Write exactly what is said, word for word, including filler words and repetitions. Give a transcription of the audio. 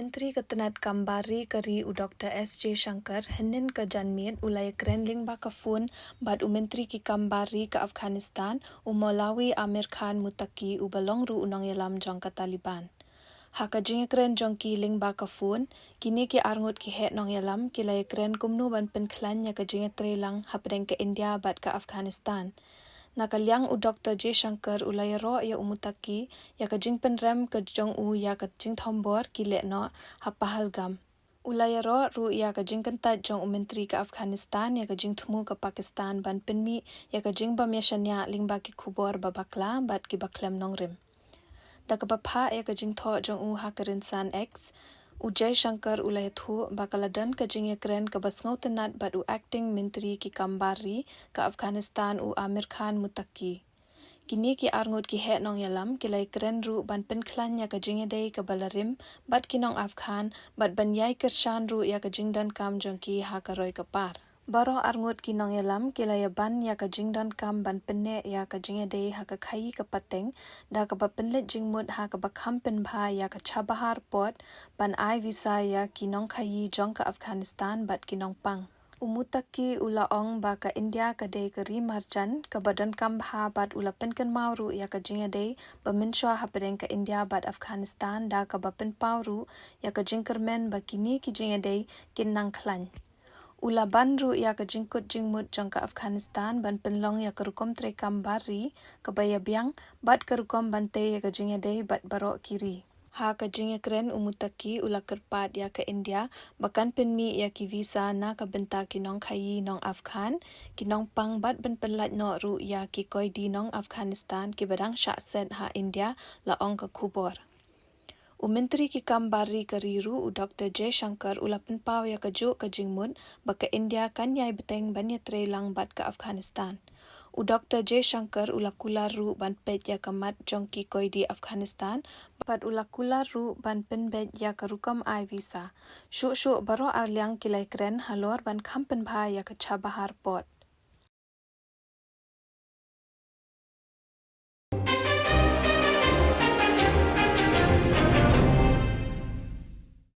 Myntri ka tnat kam bar ri ka ri u Dr S Jaishankar hynnin ka janmiet u la ïakren lyngba ka phone bad u Myntri ki kam bar ri ka Afghanistan u Maulawi Amir Khan Muttaqi uba long ruh u nongïalam jong ka Taliban. Ha ka jingïakren jong ki lyngba ka phone, kine ki arngut ki heh nongïalam ki la ïakren kumno ban pynkhlaiñ ïa ka jingïatreilang hapdeng ka India bad ka Afghanistan. Na ka liang u Dr Jaishankar u la ïaroh ïa u Muttaqi ïa ka jingpynrem ka jong u ïa ka jingthombor ki leh noh ha Pahalgam. U la ïaroh ruh ïa ka jingkyntait jong u Myntri ka Afghanistan ïa ka jingthmu ka Pakistan ban pynmih ïa ka jingbym ïashaniah lyngba ki khubor ba bakla bad kiba khlem nongrim. Da kaba phah ïa ka jingthoh jong u ha ka rynsan X, u Jaishankar u la ïathuh ba ka la don ka jingïakren kaba sngewtynnat bad u Acting Myntri ki kam bar ri ka Afghanistan u Amir Khan Muttaqi. Kine ki arngut ki heh nongïalam ki la ïakren ruh ban pynkhlaiñ ïa ka jingïadei kaba la rim bad ki nong Afghan bad ban ïai kyrshan ruh ïa ka jingdonkam jong ki ha ka roi ka par. Baroh arngut ki nongïalam ki la ïaban ïa ka jingdonkam ban pynneh ïa ka jingïadei ha ka khaïi ka pateng da kaba pynleit jingmut ha kaba kham pynbha ïa ka Chabahar Port ban ai visa ïa ki nongkhaïi jong ka Afghanistan bad ki nongpang. U Muttaqi u la ong ba ka India ka dei ka ri marjan kaba donkam bha bad u la pynkynmaw ruh ïa ka jingïadei ba mynshuwa hapdeng ka India bad Afghanistan da kaba pynpaw ruh ïa ka jingkyrmen ba kine ki jingïadei kin nang khlaiñ. U la ban ruh ïa ka jingkut jingmut jong ka Afghanistan ban pynlong ïa ka rukom treikam bar ri kaba ïabiang bad ka rukom ban tei ïa ka jingïadei bad baroh ki ri. Ha ka jingïakren u Muttaqi u la kyrpad ïa ka India ba kan pynmih ïa ki visa na ka bynta ki nongkhaïi nong Afghan, ki nongpang bad ban pynlait noh ruh ïa ki koidi nong Afghanistan kiba dang shah set ha India, la ong ka khubor. U Myntri ki kam bar ri ka ri ruh u Dr Jaishankar u la pynpaw ïa kajuh ka jingmut ba ka India kan ïai bteng ban ïatreilang bad ka Afghanistan. U Dr Jaishankar u la kular ruh ban peit ïa ka mat jong ki koidi Afghanistan bad u la kular ruh ban pynbeit ïa ka rukom ai visa. Shuh shuh baroh arliang ki la ïakren halor ban kham pynbha ïa ka Chabahar Port.